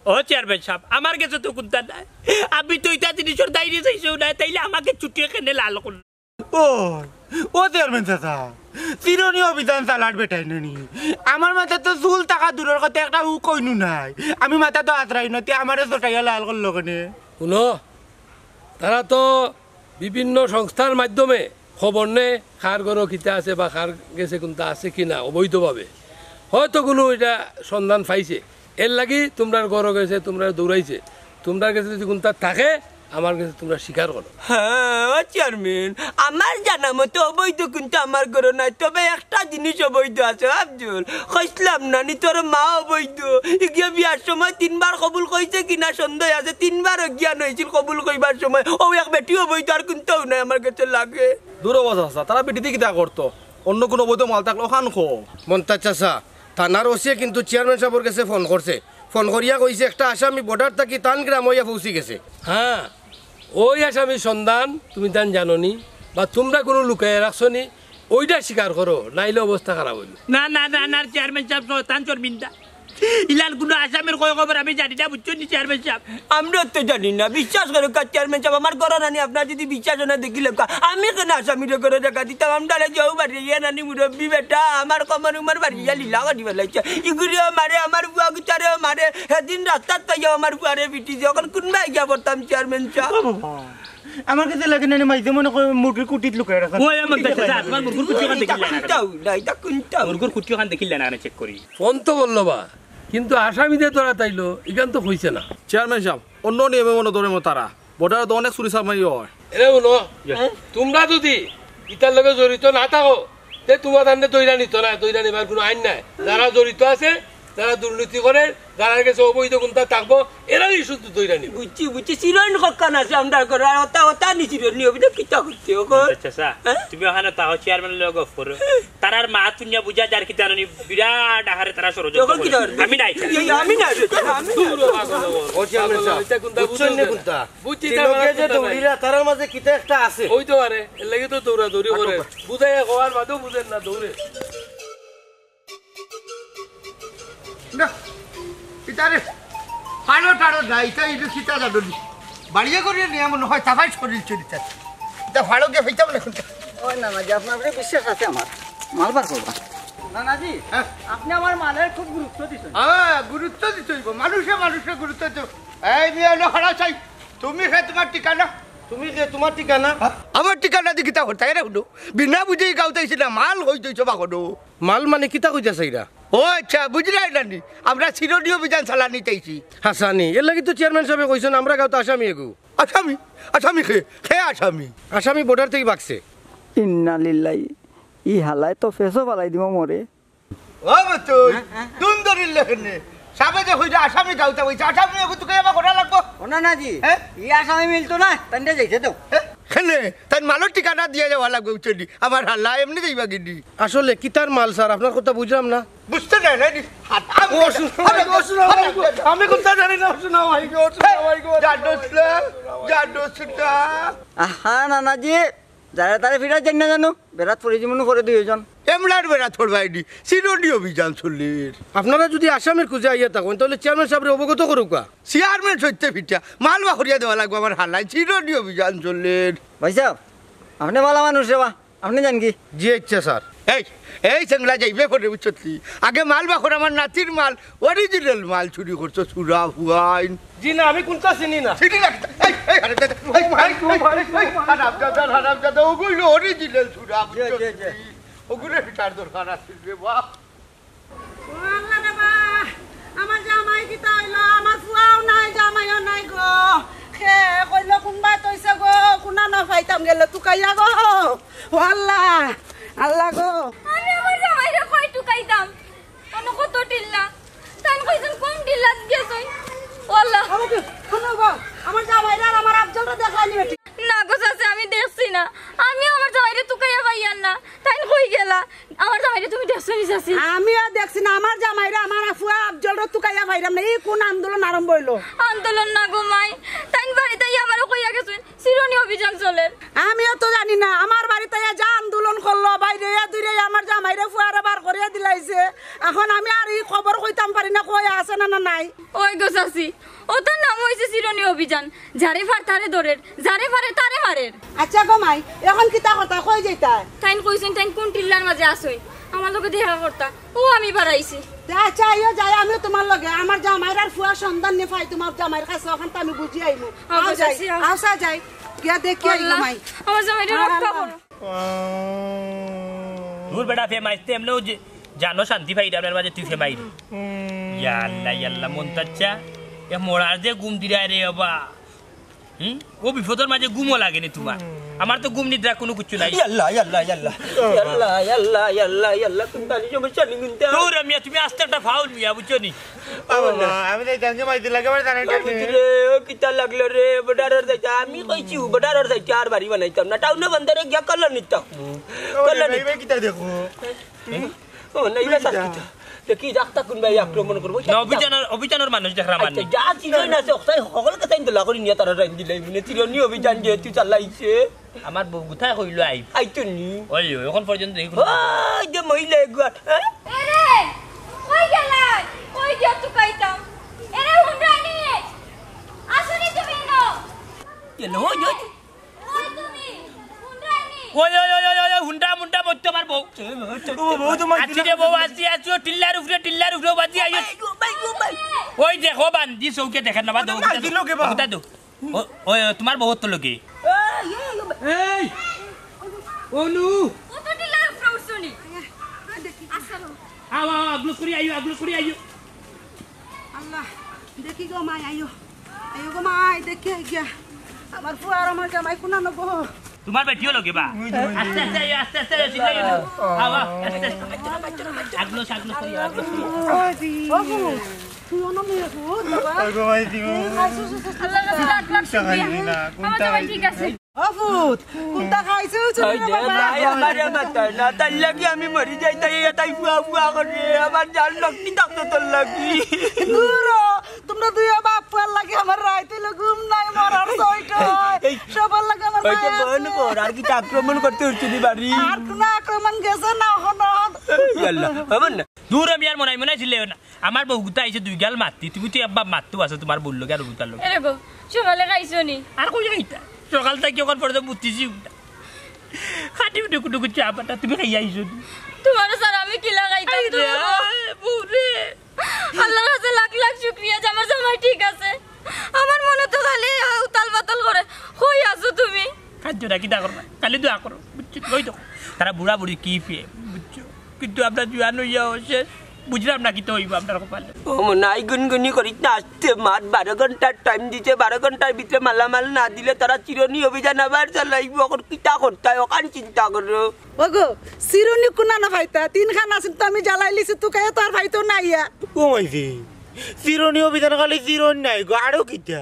ও চেয়ারম্যান সাব, আমার গেছে তো কুন্তা নাই। আমি তো ইতা জিনিসর দায়রে চাইছইন না, তাইলে আমারে চুটিয়ে কেনে লাল করলা? ও, ও চেয়ারম্যান চাচা, চিরুনি অভিযান চালার বেটাইন নি? আমার মাথাত তো চুল থাকা দূরর কথা, একটা উকইনু নাই। আমি মাথাত তো আতরাই না, তে আমারে চটাইয়া লাল করলো কেনে? হুনো, তারা তো বিভিন্ন সংস্থার মাধ্যমে খবর নেয় কার ঘরো কিতা আছে বা কার গেছে কুন্তা আছে কি না অবৈধভাবে। হয়তো কুনু ইটা সন্ধান পাইছে, এরলাগি তুমরার ঘরো গেছে, তুমরারে দৌড়াইছে। তুমরার গেছে যুদি কুন্তা থাকে, আমার গেছে তুমরা স্বীকার করো। হ্যাঁ, ও চেয়ারম্যান, আমার জানা মতে অবৈধ কুন্তা আমার ঘরো নাই, তবে একটা জিনিস অবৈধ আছে, আফজল। কইছলাম না নি তোর মা অবৈধ? ইগিয়ে বিয়ার সময় তিনবার কবুল কইছে কিনা সন্দেহ আছে, তিনবার অজ্ঞান অইছিল কবুল কইবার সময়। ও এক বেটি অবৈধ, আর কুন্তাও নাই আমার গেছে লাগে। দূর অবস্থা, তারা বেটিতে কিতা করতো? অন্য কুনু অবৈধ মাল থাকলে অখান কও। মন্তাজ চাচা, থানার ওসিয়ে কিন্তু চেয়ারম্যান সাবর গেছে ফোন করছে। ফোন করিয়া কইছে, একটা আসামি বর্ডার থাকি তান গ্রাম অইয়া পৌঁছি গেছে। হ্যাঁ, ওই আসামির সন্ধান তুমি তান জানো নি বা তুমরা কুনু লুকাইয়া রাখছো নি, ওইটা স্বীকার করো, নাইলে অবস্থা খারাপ অইলো। না, না, না, না, চেয়ারম্যান সাব, শয়তান শর্মিন্দা। ইলান কুনু আসামির কয় খবর আমি জানি না, বুঝছো নি চেয়ারম্যান সাব? আমরা তো জানি না, বিশ্বাস করো কা চেয়ারম্যান সাব, আমার ঘরো নানি, আপনার যুদি বিশ্বাস অয় না দেখিলাউক্কা, আমি কেনে আসামিরে ঘরো জাগা দিতাম, আমরারে যাও বাড়ি ইয়া নানি মুরব্বি বেটা, আমার কমর উমর বাড়ি ইয়া লীলা করি ফেলাইছে। ইগুরেও মারে, আমার বুয়া গুতারেও মারে, হেদিন রাস্তাত পাইয়া আমার বুয়ারে পিটিছে, অখন কুনবায় গিয়া পড়তাম চেয়ারম্যান সাব? ও বাবা, আমার গেছে লাগে নানি মাইঝে মনে কয় মুরগির কুটিত লুকাই রাখা। ওই আমার কাছে যা, তোমার মুরগির কুটি অখান দেখিলা না। কুন্তাও না, ইটা কুন্তাও। মুরগির কুটি অখান দেখিলা না, চেক করি। ফোন তো করলো বা, কিন্তু আসামিরে ধরাত আইলো, ইখান তো কইছে না। চেয়ারম্যান সাব, অন্য নিয়মে মনো ধরে মো তারা। বর্ডারো তো অনেক চুরি চামারি অয়। এরে হুনো, হ্যাঁ? তুমরা যুদি ইতার লগে জড়িত না থাকো, তে তুমরারে ধইরা নিতো নায়, ধইরা নিবার কুনু আইন নাই। যারা জড়িত আছে, যারা দুর্নীতি করে, যারার গেছে অবৈধ কুন্তা থাকবো, এরারেউ শুধু ধইরা নিবো। বুঝছি, বুঝছি, চিরইন কক্কান আছে আমরার ঘরো, আর অতা, অতা নি চিরইন নি, অবিধা কিতা করতে, ও কর? আচ্ছা, আচ্ছা, হ্যাঁ? তুমি অখানো থাকো, চেয়ারম্যানর লগে গফ করো। তারার মা তুনিয়া বুঝা যার কিতা নানি, বিরাট আহারে তারা ষড়যন্ত্র করে। আমি নাই। এই, আমি নাই, আমি নাই। ও চেয়ারম্যান সাব, ইতা কুন্তা বুঝছইন নি কুন্তা? বুঝছি, তিন তারা লোকে যে কুন্তা নাই। দৌড়িরা, তারার মাঝে কিতা একটা আছে। অইতো পারে, এরলাগি তো দৌড়াদৌড়ি করে। বুঝাইয়া কওয়ার বাদেও বুঝের না, দৌড়ে। না, ইতারে ফাড়ো টাড়ো না, ইতা ইদু কিতা জানো নি? বাড়িয়ে করিয়ে নিয়ে মনে হয় তাফাই শরীর চলিতে। ইতা ফাড়ো গিয়ে ফেলতাম না এখন। ওই না, না, যে আপনার উপরে বিশ্বাস আছে আমার। মাল বার করবা। না, না জি, হ্যাঁ। আপনি আমার মালের খুব গুরুত্ব দিচ্ছেন। হ্যাঁ, গুরুত্ব দিতে হইব। মানুষে মানুষে গুরুত্ব দিতে হইব। এই মিয়া, হলো হারা চাই। তুমি খে তোমার ঠিকানা? তুমি খে তোমার ঠিকানা? আমার ঠিকানা দি কিতা করতা? এরে হুনো, বিনা বুঝেই গাউত আইছি না, মাল কই থইছো বা কোনো? মাল মানে কিতা কইতা চাইরা? ও আচ্ছা, বুঝলাই না নি? আমরা চিরুনি অভিযান চালানিত আইছি। হাছানি, এরলাগি তো চেয়ারম্যান সাবে কইছইন, আমরা গাউত আসামি এগু। আসামি? আসামি খে? খে আসামি? আসামি বর্ডার থাকি ভাগছে। ইন্না লিল্লাহি, ই হালায় তো ফেসো ফালাই দিমু মোরে। ও মতই, হ্যাঁ, হ্যাঁ, হ্যাঁ। দুম ধরিল লেখনে। সাবে যে কইরা আসামি গাউত আইছে, আসামি এগু তুকাইয়া করা লাগবো। ও না, না জি, হ্যাঁ? ই আসামি মিলতো না, তানরে যাইতে দাও। হ্যাঁ? কেনে? তান মালর ঠিকানা দিয়া যাওয়া লাগবো, বুঝছইন নি? আমার হালা এমনে যাইবা গিনি। আসলে কিতার মাল স্যার, আপনার কথা বুঝলাম না। বুঝতে দেয় না নি? হাত, ও, শুনো, ও, শুনো, ও, শুনো, আমি কথা জানি না, শুনো, ভাই গো, শুনো, ভাই গো। জানো শুনো, জানো শুনো। আহা, না, না জি, যারা তারা ফিরাত যাই না জানো, বেড়াত পড়ি জীবন করে দুইজন। এমলার বেড়াত পড়বায়নি, চিরুনি অভিযান চলের। আপনারা যুদি আসামির খুঁজে আইয়া থাকইন, তাইলে চেয়ারম্যান সাবরে অবগত করউক্কা। চেয়ারম্যান সইতে ফিটা, মাল বাখরিয়া দেওয়া লাগবো আমার হালায়, চিরুনি অভিযান চলের। ভাইসাব, আপনে ভালা মানুষ রে বা, আপনে যাইন গি? জি আচ্ছা স্যার। এই, এই চেংলা যাইবে পরে বুঝছত নি? আগে মাল বাখর আমার নাতির মাল, অরিজিনাল মাল চুরি করছো, চুরা ফুয়াইন। জি না, আমি কুন্তা চিনি না। চিনি না কিতা? এই, এই, হারামজাদা, এই, ও মাই গো, এই, মাই গো, এই, মাই গো। হারামজাদা, হারামজাদা, ওগুলো অরিজিনাল চুরা, জি, জি, জি। ওগুলো ফিটার দরকার আছে রে বা। ও আল্লাহ রে বা, আমার জামাই কিতা অইলো? আমার ফুয়াও নাই, জামাইও নাই গো। খে কইলো কুনবায় থইছে গো, কুনানো পাইতাম গেলে তুকাইয়া গো। ও আল্লাহ, আল্লাহ গো। আমি আমার জামাইরে কই তুকাইতাম? অনো কত টিল্লা। তাইন কইছইন কোন টিল্লাত গেছইন? ও আল্লাহ। আমাকে, শুনো গো, আমার জামাইরে আর আমার আফজলরে দেখাইনি বেটি। না গো চাচি, আমি দেখছি না। আমি আমার জামাইরে তুকাইয়া পাইয়ার না। তাইন কই গেলা? আমার জামাইরে তুমি দেখছো নি চাচি? আমিও দেখছি না, আমার জামাইরে আমার ফুয়া আফজলরে তুকাইয়া পাইরাম না। ই কোন আন্দোলন আরম্ভ অইলো? আন্দোলন না গো মাই, তাইন বাড়িত আইয়া আমারে কইয়া গেছইন। চিরুনি অভিযান চলের। আমিও তো জানি না, আমার বাড়িত আইয়া যে আন্দোলন করলো, বাইরে ইয়া দূরে আমার জামাইরে ফুয়ারে বার করিয়া দিলাইছে। এখন আমি আর ই খবর কইতাম পারি না, কই আছে না, না, না। ওই গো চাচি, অটার নাম অইছে চিরুনি অভিযান। যারে পার তারে ধরের, যারে পারে তারে মারের। আচ্ছা গো মাই, অখন কিতা কথা কই যাইতায়? তাইন কইছইন তাইন কুন টিল্লার মাঝে আছইন, আমার লগে দেখা করতা। অউ আমি বারইছি। তে আচ্ছা, আইও যাই, আমিও তুমার লগে। আমার জামাইর আর ফুয়ার সন্ধান নি পাই তুমার জামাইর কাছে, অখান তো আমি বুঝি আইমু। আও আও যাই, চাচি, আও। আও চা যাই, গিয়া দেখি আই গো আল্লাহ, মাই। আমার জামাইরে আল্লাহ। রক্ষা করো। দূর বেটা, ফেমাইতে এমনেও যে জানো শান্তি পাই না, আপনার মাঝে তুই ফেমাই। ইয়া আল্লাহ, ইয়া আল্লাহ, মন তাচ্চা। এ মরার যে ঘুম দিরায় রে বাবা। হুম? অউ বিপদর মাঝে ঘুমও লাগে নি তুমার। আমার তো ঘুম নিদ্রা কুনু কিচ্ছু নাই। ইয়াল্লা, ইয়াল্লা, ইয়াল্লা। ইয়াল্লা, ইয়াল্লা, ইয়াল্লা, ইয়াল্লা, তুমি তালি সমস্যা নি কিন্তু। দূর মিয়া, তুমি আস্তে একটা ফাউল মিয়া, বুঝছো নি? বাবা, আমি তো এই জানকে মাইতে লাগে, আমার জানাই না। রে, ও কিতা লাগলো রে, বর্ডারর যাইতা। আমি কইছি, বর্ডারর যাইতা আর বাড়ি বানাইতাম না। টাউনে বন্দরে গিয়া কলর নিতাম। কলর নিতাম। কিতা দেখো? ও, না, ইলা কিতা? দেখি, যাক, তা কুন ভাই আক্রমণ করবো? না, অভিযানর, অভিযানর মানুষ দেখরা মানে। আচ্ছা, যা চিরুনি আছে, অকটাই হকলকে তাইন দলা করি নিয়া তারা রাইন দিলাই, মানে, চিরুনি অভিযান যেহেতু চালাইছে। আমার বউ কোথায় কইলো আইব? আইতো নি। ওই, ওই, অখন পর্যন্ত দেখি কোনো ওই যে মহিলা এগুয়া, হ্যাঁ? এরে, কই গেলাই? কই গিয়া তুকাইতাম? এরে, হুনরানি? আসনি তুমি ন? এ, নয়, নয়। ওই তুমি, হুনরানি? ওই, ওই, ওই, ওই, ওই, হুনরা, মুন্ডা, মরতো আমার বউ। ও, বউ তো মারছি আছি রে বউ, আছি, আছি, ও টিল্লার উপরে, টিল্লার উপরে, বাজি আইও। ভাই গো, ভাই গো, ভাই। ওই দেখো, বান্দি চউখে দেখের না, বা ওটা দো, মার দিল কে বা? ওটা দো। ও, ওই, ওই, তুমার বউ তো লগে। এই, এই, এই, এই। এই, অনু। ও তো টিল্লার উপরে উঠছনি। আসসালাম। আও, আও, আগলো করি আইও, আগলো করি আইও। আল্লাহ, দেখি গো মাই, আইও। আইও গো মাই, দেখি আই গিয়া। আমার ফুয়া আর আমার জামাই কুনানো গো? তুমার বেটিও লগে বা? আস্তে আস্তে আইও, আস্তে আস্তে আইও, চিল্লাইও না। আও, আও, আস্তে আস্তে। আগলো, আগলো করি, আগলো করি। ও বউ, তুই অনো মেয়ে ফুত, বাবা। ওই গো মাই, দিমু। এই, খাইছো, খাইছো, খাইছো। আল্লাহর কাছে লাখ লাখ শুকরিয়া। আমার জামাই ঠিক আছে। ও ফুত, কুনটা খাইছো, চুরি ওই রে বাবা? ভাই, আমারে মাতায় না, তার লাগি আমি মরি যাই, তাই এটাই ফুয়া ফুয়া করে, আমার জান লক্ষ্মী থাকতো তোর লাগি। দূর হ, তুমরা দুইও বাপ ফুয়ার লাগি আমার রাইত অইলো ঘুম নাই, মরার ছইট অয়। এই, সবার লাগি আমার ওই যে মায়া বন্ধ আছে। কর, আর কিতা আক্রমণ করতে উঠছি নি বাড়ি? আর কুনু আক্রমণ গেছে না, অখনো। ইয়াল্লা, আমার না। দূর হ মিয়া, আর মনাই মনাই চিল্লাইও না। আমার বউ গুতা আইছে দুই গাল মাতি, তুমি তো আব্বা মাততো আছো তুমার বউর লগে আর গুতার লগে। এরে গো, সকালে খাইছো নি? আর কই খাইতা? সকাল থাকি অখন পর্যন্ত বুঝতেছি উঠা। খাটি উঠে কুটু কুটু চা পাতা, তুমি খাইয়া আইছো নি? তুমারে ছাড়া আমি কিলা খাইতাম? আল্লাহর কাছে লাখ লাখ শুকরিয়া যে আমার জামাই ঠিক আছে। আমার মনে তো খালি উতাল পাতাল করে, কই আছো তুমি? খাদ্য না কিতা করবা, খালি দোয়া করো, বুঝছো? ওই তো, তারা বুড়া বুড়ি কি পেয়ে, বুঝছো? কিন্তু আমরা জুয়ান অইয়াও শেষ, বুঝলাম না কিতা অইবো আমরার কপালে। ও মনাই গুনগুনি করিস না, আস্তে মাত, বারো ঘন্টার টাইম দিছে, বারো ঘন্টার ভিতরে মালামাল না দিলে তারা চিরুনি অভিযান আবার চালাইবো। অখন কিতা করতায়, অখান চিন্তা করো। ওগো, চিরুনি কুনানো পাইতা? তিনখান আছিল তো আমি জ্বালাইলিছি, তুকাইয়া তো আর পাইতো না ইয়া। ও মাইজি, চিরুনি অভিযান খালি চিরুনি নায় গো, আরো কিতা?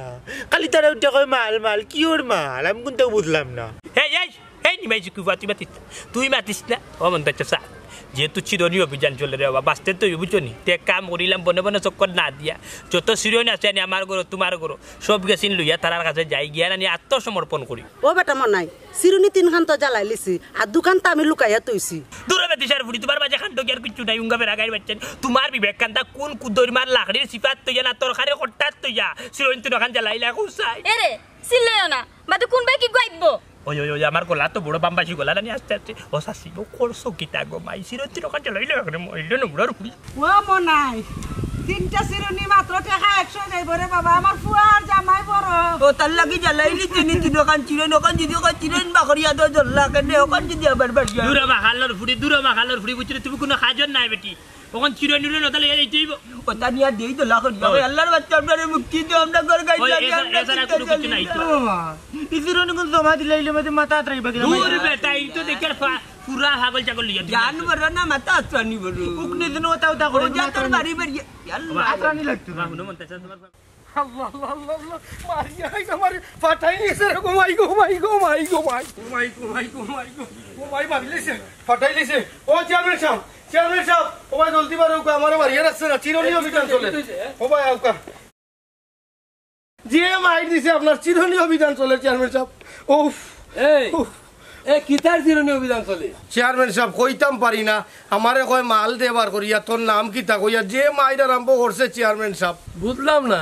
খালি তারা উঠে কয় মাল মাল, কিওর মাল? আমি কুনটাও বুঝলাম না। এই, এই, এই নিমাই শিকুফা, তুই মাতিস না, তুই মাতিস না। ও মন দেখছে স্যার, যেহেতু চিরুনি অভিযান চলে রে বাবা, বাঁচতে তো অইবো, বুঝছো নি? তে এক কাম করিলাম, বনে বনে চক্কর না দিয়া, যত চিরুনি আছে আনি আমার ঘরো, তুমার ঘরো, সব গেছিন লইয়া তারার কাছে যাই, গিয়া আনি আত্মসমর্পণ করি। ও বেটা মনাই, চিরুনি তিনখান তো জ্বালাইলিছি, আর দুখান তো আমি লুকাইয়া থইছি। দূর হ বেটিছার ফুড়ি, তুমার মাঝে কাণ্ড কি আর কিচ্ছু নাই, উঙ্গা বেড়া গাইর বাচ্চা। তুমার বিবেক কান্দা কুন কুদইর মার লাকড়ির চিপাত থইয়া না, তরকারি কট্টাত থইয়া, চিরুনি তিনখান জ্বালাইলা কুসাই। এরে, চিল্লাইও না, বাদে কুনবায় কি গাইবো? ওই, ওই, ওই, আমার গলা তো বড় বাম্বাসি গলা নানি আস্তে আস্তে। ও শাশি, ও করছো কিতা গো মাই? চিরুনি তিনখান জ্বালাইলা এখানে মইলে না বুড়ার ফুড়ি। ও মনাই, তিনটা চিরুনি মাত্র টেকা একশো যাইবো রে বাবা, আমার ফুয়া আর জামাই বড়। ও তার লাগি জ্বালাইলি চিনি তিনখান চিরুনি, অখান যদি অখান চিরুনি বাকরিয়া তো জ্বললা কেনে, অখান যদি আবার বাড়িয়া। দূর হ মা খালর ফুড়ি, দূর হ মা খালর ফুড়ি, বুঝছো নি? তুমি কুনু কাজর নায় বেটি। অখন চিরুনি উরুনি নতালে এই যাইবো। কথা নিয়া দেই তো লাখ ওই। আল্লাহর বাচ্চা, আমরারে মুক্তি দেও, আমরা ঘর গাই ওই, লাগে, এসা-, আমরা এসারা কুনু কিছু নাই তো। ও মা, এই চিরুনি কুন জমা দিলে ইলে মধ্যে মাথা আতরাইবা কিনা? দূর বেটা, এই তো দেখি আর ফা-, পুরা পাগল ছাগল লিয়া তুই জান আছো। বড় না, মাথা আতরানি বড়। উকনে দিন ওটা ওটা করে ও যা মাথা তোর আতরানি। বাড়ি বাড়ি। আল্লাহ। আতরানি লাগতো না। মা, হুনো মন চাইছে তোমার আল্লাহ, আল্লাহ, আল্লাহ, আল্লাহ, মারিয়া, এই যে মারি, ফাটাই নিছে রে, গো মাই, গো মাই, গো মাই, গো মাই। ও মাই, গো মাই, গো মাই, গো। ও মাই, মারিলিছে, ফাটাই নিছে। ও চেয়ারম্যান সাব, চেয়ারম্যান সাব, ও ভাই জলদি বারো, আমারে মারিয়া রাখছে না, চিরুনি অভিযান চলে। ও ভাই, আউকা। যে মাইর দিছে আপনার চিরুনি অভিযান চলে, চেয়ারম্যান সাব। উফ। এই, উফ। এ কিতার চিরুনি অভিযান চলে? চেয়ারম্যান সাব, কইতাম পারি না। আমারে কয় মাল দে বার করিয়া, তোর নাম কিতা কইয়া যে মাইর আরম্ভ করছে চেয়ারম্যান সাব। বুঝলাম না,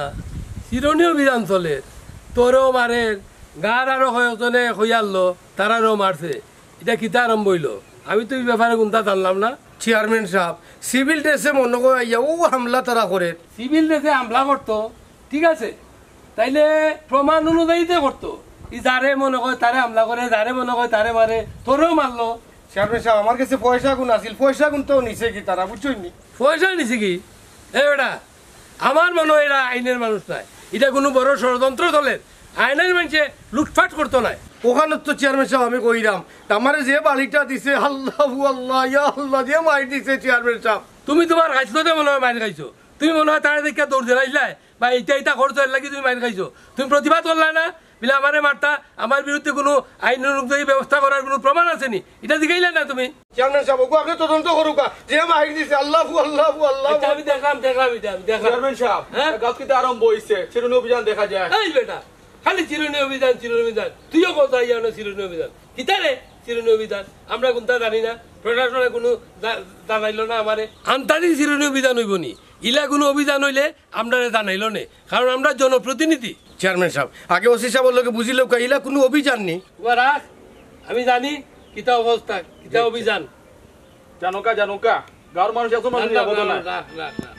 চিরুনি অভিযান চলে, তোরেও মারের, গাঁর আরো কয়েকজনে কইয়ারলো, তারারেও মারছে। ইটা কিতা আরম্ভ অইলো? আমি তো ই ব্যাপারে কুন্তা জানলাম না। চেয়ারম্যান সাব, সিভিল ড্রেসে মনো কয় আইয়া অউ হামলা তারা করের। সিভিল ড্রেসে হামলা করতো, ঠিক আছে, তাইলে প্রমাণ অনুযায়ী তে করতো। ই যারে মনো কয় তারে হামলা করে, যারে মনো কয় তারে মারে, তোরেও মারলো। চেয়ারম্যান সাব, আমার গেছে পয়সাগুন আছিল, পয়সাগুন তো নিছে কি তারা, বুঝছইন নি? পয়সা নিছে কি? এ বেটা, আমার মনো অয় এরা আইনর মানুষ নায়, ইটা কুনু বড় ষড়যন্ত্র দলের। আইনর মানষে লুটপাট করতো নায়। অখানো তো চেয়ারম্যান সাব আমি কইরাম, আমারে যে বাড়িটা দিছে, আল্লাহু আল্লাহ, ইয়া আল্লাহ, যে মাইর দিছে চেয়ারম্যান সাব। তুমি তুমার খাইছলতে মনো অয় মাইর খাইছো, তুমি মনো অয় তারে দেখিয়া দৌড় দিলাইছলায়, বা ইটা ইটা করছো, এরলাগি তুমি মাইর খাইছো। তুমি প্রতিবাদ করলায় না, বিলে আমারে মারতা, আমার বিরুদ্ধে কুনু আইন অনুযায়ী ব্যবস্থা করার কুনু প্রমাণ আছে নি, ইটা জিকাইলায় না তুমি। চেয়ারম্যান সাব, অগু আপনে তদন্ত করউক্কা, যে মাইর দিছে, আল্লাহু আল্লাহু আল্লাহু। ইটা আমি দেখলাম, দেখলাম, ইটা আমি দেখলাম। চেয়ারম্যান সাব, হ্যাঁ? গাউত কিতা আরম্ভ অইছে, চিরুনি অভিযান দেখা যায়। এই বেটা, খালি চিরুনি অভিযান, চিরুনি অভিযান। তুইও কও যাইয়া না চিরুনি অভিযান। কিতারে চিরুনি অভিযান? আমরা কুন্তা জানি না, প্রশাসনে কুনু জা-, জানাইলো না আমারে। আন্তাজি চিরুনি অভিযান অইবো নি? ইলা কুনু অভিযান অইলে আমরারে জানাইলো নে, কারণ আমরা জনপ্রতিনিধি। চেয়ারম্যান সাব, আগে ওসি সাবর লগে বুঝিলাউক্কা, ইলা কুনু অভিযান নি। ওবা রাখ, আমি জানি কিতা অবস্থা, কিতা অভিযান। জানোক্কা, জানোক্কা, গাউর মানুষ একজন মানুষ নিরাপদ নায়। রাখ, রাখ, রাখ।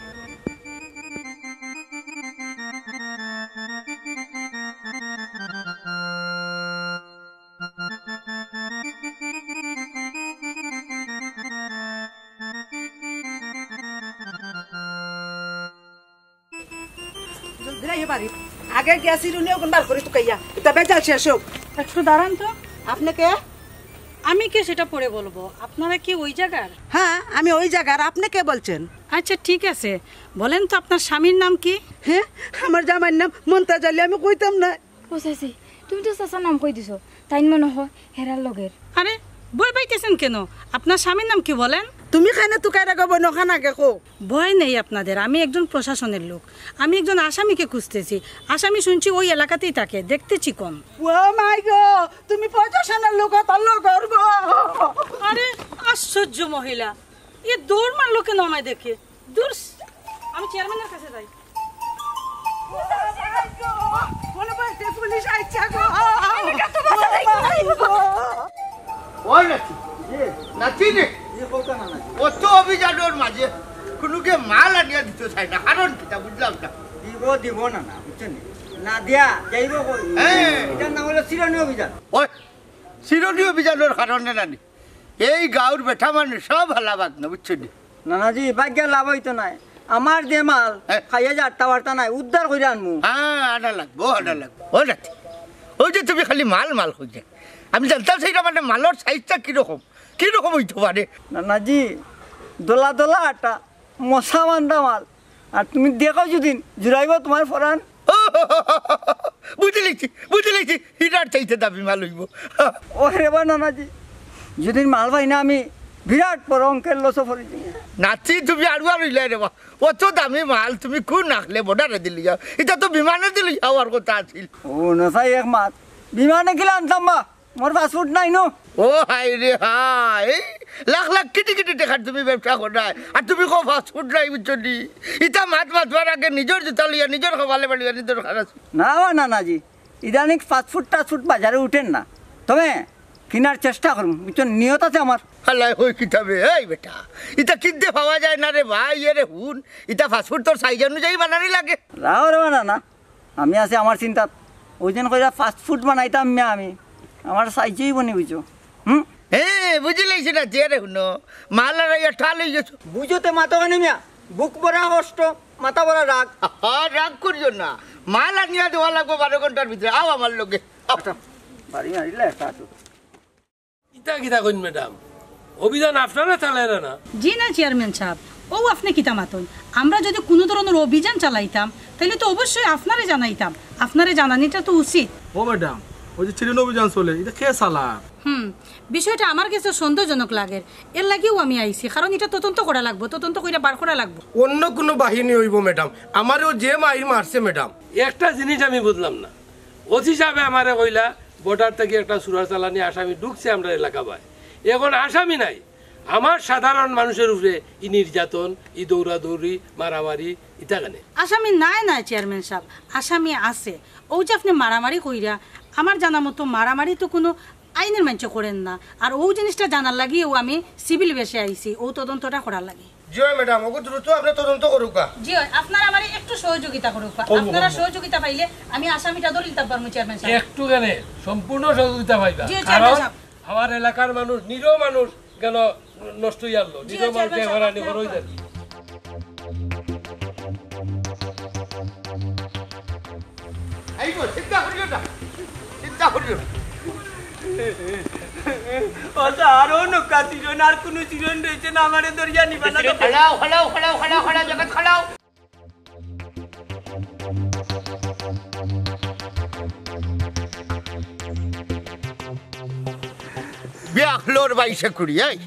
জলদি আইও বাড়ি। আগে গিয়া চিরুনি অগুন বার করি তুকাইয়া। ইতা বেজাল শেষ অউক। একটু দাঁড়ান তো। আপনে কে? আমি কে সেটা পরে বলবো। আপনারা কি ওই জায়গার? হ্যাঁ, আমি ওই জায়গার। আপনে কে বলছেন? আচ্ছা, ঠিক আছে। বলেন তো, আপনার স্বামীর নাম কি? হ্যাঁ, আমার জামাইর নাম মন্তাজ আলী, আমি কইতাম না। ও চাচি, তুমি তো চাচার নাম কই দিছো, তাইন মনো অয় হেরার লগের। আরে, ভয় পাইতেছেন কেন? আপনার স্বামীর নাম কি বলেন? তুমি কেনে তুকাইরা গো বইন, অখান আগে কও। ভয় নেই আপনাদের, আমি একজন প্রশাসনের লোক। আমি একজন আসামিকে খুঁজতেছি। আসামি শুনছি ওই এলাকাতেই থাকে, দেখতে চিকন। ও মাই গো, তুমি প্রশাসনের লোক, তার লোক করবো। আরে, আশ্চর্য মহিলা, এ দৌড় মারলো কেন আমায় দেখে? দূর, আমি চেয়ারম্যানের কাছে যাই। মনে হয় যে পুলিশ আইছে গো। ওই নাতি, নাতি রে। অত অভিযানর মাঝে কুনুগে মাল আনিয়া দিতো চায় না, কারণ কিতা বুঝলাম না। দিব, দিব না, না, বুঝছেন নি? না দিয়া যাইব কই? হ্যাঁ। ইটার নাম অইলো চিরুনি অভিযান। ওই চিরুনি অভিযানর কারণে নানি এই গাউর বেটা মানুষ সব হালা বাদ না, বুঝছো নি? নানাজি, বাগিয়া লাভ অইতো নায়। আমার যে মাল, হ্যাঁ। খাইয়া যে আট্টা বার্তা নাই, উদ্ধার করি আনমু। হ্যাঁ, আনা লাগবো, আনা লাগবো। ও নাতি, ওই যে তুমি খালি মাল মাল কইছো, আমি জানতাম সেইটা মানে মালর সাইজটা কিরকম, কিরকম অইতো পারে। নানাজি, দলা দলা আটা, মশা বান্ধা মাল। আর তুমি দেখো যদি জুড়াইব তোমার ফরান। বুঝি লাইছি, বুঝি লাইছি, হিরার চাইতে দামি মাল অইবো। ও রে বা নানাজি, যদি মাল পাই না আমি বিরাট বড় অঙ্কের লসো পড়ি যাই। নাতি, তুমি আড়ুয়া রইলায় রে বা। অত দামি মাল তুমি কুন আখলে বর্ডারে দিলি যাও? ইটা তো বিমানে দিলি যাওয়ার কথা আছিল। ও না চাই এক মাত, বিমানে কিলা আনতাম বা? মোর পাসপোর্ট নাই নু। ও হায় রে হায়, লাখ লাখ কোটি কোটি টেকার তুমি ব্যবসা কররায়, আর তুমি কও পাসপোর্ট নাই, বুঝছো নি? ইতা মাত মাতবার আগে নিজর জুতা লইয়া, নিজর কপালে বাড়িয়া, নিজর খারাপ। না বা নানাজি, ইদানিং পাসপোর্ট টাসপোর্ট বাজারে উঠের না, তবে কিনার চেষ্টা করমু, বুঝছো? নিয়ত আছে আমার। হালায় কই কিতা বে, এই বেটা, ইতা কিনতে পাওয়া যায় না রে ভাই, এরে হুন, ইতা পাসপোর্ট তোর সাইজ অনুযায়ী বানানি লাগে। রাও রে বা নানা, আমি আছি আমার চিন্তাত। ওই দিন কইরা পাসপোর্ট বানাইতাম মিয়া আমি। আমার সাইজেই বনি বুঝো। হুম? হে, বুঝি লাইছি না, যে রে হুনো। মাল আর ইয়া ঠাল অই গেছে। বুঝো তে মাতো কেনে মিয়া? বুক ভরা কষ্ট, মাথা ভরা রাগ। হা, রাগ করিও না। মাল আনিয়া দেওয়া লাগবো বারো ঘন্টার ভিতরে। আও আমার লগে। আও। আচ্ছা, বাড়ি মারিলে একটা আছো। ইতা কিতা কইন ম্যাডাম? অভিযান আপনারা চালাইরা না? জি না চেয়ারম্যান সাব, ও আপনে কিতা মাতইন? আমরা যদি কুনু ধরনর অভিযান চালাইতাম, তাইলে তো অবশ্যই আপনারে জানাইতাম। আপনারে জানানিটা তো উচিত। ও ম্যাডাম, ওই যে চিরুনি অভিযান চলে, ইটা কে চালার? হুম, বিষয়টা আমার গেছে সন্দেহজনক লাগের, এরলাগিউ আমি আইছি, কারণ ইটা তদন্ত করা লাগবো, তদন্ত কইরা বার করা লাগবো। অন্য কুনু বাহিনী অইবো ম্যাডাম, আমারেও যে মাইর মারছে ম্যাডাম। একটা জিনিস আমি বুঝলাম না, ওসি সাবে আমারে কইলা বর্ডার থাকি একটা চুরার চালানি আসামি ঢুকছে আমরার এলাকা বায়। এখন আসামি নাই, আমার সাধারণ মানুষের উপরে ই নির্যাতন, ই দৌড়াদৌড়ি, মারামারি, ইতা কেনে? আসামি নাই, নাই চেয়ারম্যান সাব, আসামি আছে। অউ যে আপনে মারামারি কইরা, আমার জানা মতো মারামারি তো কুনু আইনের মানষে করের না। আর অউ জিনিসটা জানার লাগিউ আমি সিভিল বেশে আইছি, অউ তদন্তটা করার লাগি। জি অয় ম্যাডাম, অগু দ্রুত আপনে তদন্ত করউক্কা। জি অয়, আপনারা আমারে একটু সহযোগিতা করউক্কা। আপনারা সহযোগিতা পাইলে আমি আসামিটা ধরিলিতাম পারমু চেয়ারম্যান সাব। একটু কেনে, সম্পূর্ণ সহযোগিতা পাইবা। জি অয় চেয়ারম্যান সাব। আমার এলাকার মানুষ, নিরীহ মানুষ কেনে নষ্ট অইয়া আরলো, জি অয় চেয়ারম্যান সাব, হয়রানি করো। এই গো, চিন্তা করিও না, চিন্তা করিও না। ও স্যার, অউ নৌকা চিরন, আর কুনু চিরন রইছে না, আমারে ধরিয়া নিবা না তো। খাড়াও, খাড়াও, খাড়াও, খাড়াও, খাড়াও, জগৎ খাড়াও। বিয়াখলোর বাইশে কুড়ি, এই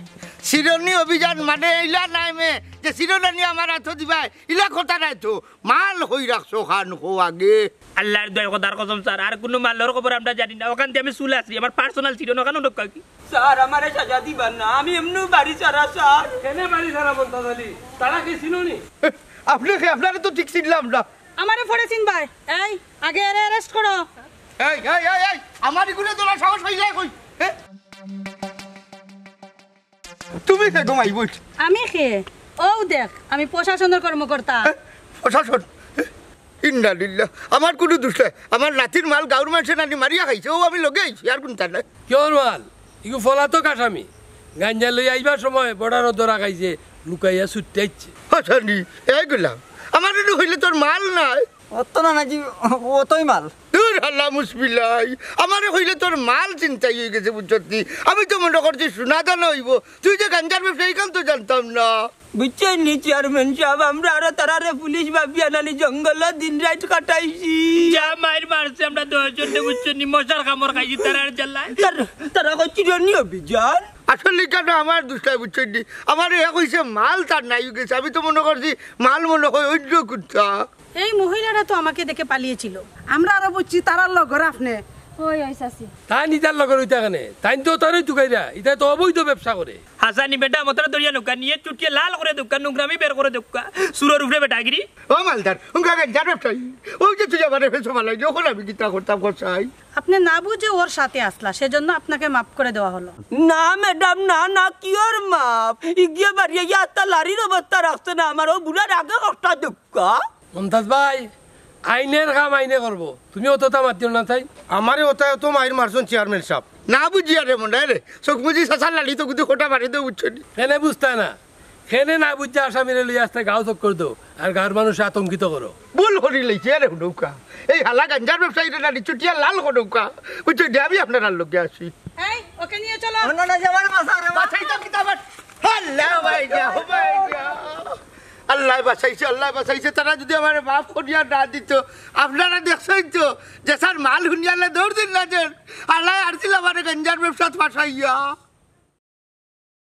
চিরনি অভিযান মানে ইলা নায় মে, যে চিরন আনি আমার আতো দিবায়, ইলা কথা নায় তো। মাল কই রাখছো খান কও আগে। আল্লার দুয়াই খোদার কসম স্যার, আর কুনু মালর খবর আমরা জানি না। অখান দি আমি চুল আছি, আমার পার্সোনাল চিরন অখান নৌকা কি? স্যার, আমারে সাজা দিবা না, আমি এমনেউ বাড়ি ছাড়া স্যার। কেনে বাড়ি ছাড়া বলতা জানি? তারা কি চিনো নি? আপনে কে? আপনারে তো ঠিক চিনলাম না। আমারে পরে চিনবায়। এই, আগে এরে অ্যারেস্ট করো। এই, এই, এই, এই, আমার ইগুরে ধরার সাহস অইলে কই? হ্যাঁ? তুমি কে গো মাই বইন? আমি কে? অউ দেখ, আমি প্রশাসনের কর্মকর্তা। হ্যাঁ? প্রশাসন? ইন্না লিল্লাহ। আমার কুনু দুষ নাই। আমার নাতির মাল গাউর মানষে নানি মারিয়া খাইছে, অউ আমি লগে আইছি, আর কুনতা নাই। কিওর মাল? ইগু পলাতক আসামি। গাঞ্জা লইয়া আইবার সময় বর্ডারো ধরা খাইছে, লুকাইয়া ছুটতে আইছে। হাসানি, এই গুলাম, আমারে নু কইলে তোর মাল নাই। অত না নাকি, অতই মাল। দূর হালা মুসবিলাই, আমারে কইলে তোর মাল ছিনতাই অইগেছে, বুঝছত নি? আমি তো মনো করছি সোনা দানা অইবো, তুই যে গাঞ্জার ব্যবসা, ইখান তো জানতাম না। বুঝছইন নি চেয়ারম্যান সাব, আমরা আরো তারারে পুলিশ ভাবিয়া নানি জঙ্গলো দিন রাইত কাটাইছি। যা মাইর মারছে আমরা দশ জনরে, বুঝছইন নি, মশার কামড় খাইছি তারার জ্বালায়। তার-, তারা কইছিল নি অভিযান? আসলে কেনে আমার দুষ নাই, বুঝছইন নি? আমারে হে কইছে মাল তার নাই অইগেছে, আমি তো মনো করছি মাল মনো কয় অইন্য কুনতা। এই মহিলারা তো আমাকে দেখে পালিয়েছিল। আমরা আরো বুঝছি তারার লগর আপনে। ওই, ওই চাচি। তাইন ইতার লগর অইতা কেনে? তাইন তো তারই তুকাইরা, ইতা তো অবৈধ ব্যবসা করে। হাসানি বেটা, মতরে ধরিয়া নৌকা নিয়া চুটিয়া লাল করে দেউক্কা, নোংরামি বের করে দেউক্কা, চুরর উপরে বেটাগিরি। ও মালদার, হুঙ্গা গাঞ্জার ব্যবসায়ী, অউ যে তুই আমারে ফেসো মালাই, অখন আমি কিতা করতাম কছাই? আপনি না বুঝে ওর সাথে আসলা, সেজন্য আপনাকে মাফ করে দেওয়া হলো। না ম্যাডাম, না, না, কিওর মাফ? ইগিয়ে বাড়িয়ে গিয়া আত্তা লারির অবস্থা রাখছে না আমার, অউ বুড়ার আগে কষ্ট দেউক্কা। মমতাজ ভাই, আইনের কাম আইনে করবো, তুমি অততা মাতিও না তাই। আমারে অতায় অত মাইর মারছইন চেয়ারম্যান সাব। না বুঝিয়া রে মনে রে, চোখ মুজি চাচার লাড়ি তো গুদি খোটা মারি দেও, বুঝছো নি? কেনে বুঝতা না? কেনে না বুঝিয়া আসামিরে লইয়া আস্তা গাঁও চক্কর দেও, আর গাঁওর মানুষ আতঙ্কিত করো। ভুল করি লাইছি, আরে হুনউক্কা। এই হালা গাঞ্জার ব্যবসায়ীরে না নিচুটিয়া লাল করউক্কা। বুঝছো নি? আমি আপনারার লগে আছি। এই, ওকে নিয়ে চলো। না, না, যে আমার বাঁচা রে, বাঁচাই তো কিতা আমার। আল্লাহ ভাই যা, ও ভাই যা। আল্লাহ বাঁচাইছে, আল্লাহ বাঁচাইছে। তারা যদি আমারে মাফ করিয়া না দিত, আপনারা দেখছইন তো, যে স্যার মাল হুনিয়ালে দৌড় দিন না যেন। আল্লাহ আর দিল আমারে গাঞ্জার ব্যবসাত ফাঁসাইয়া।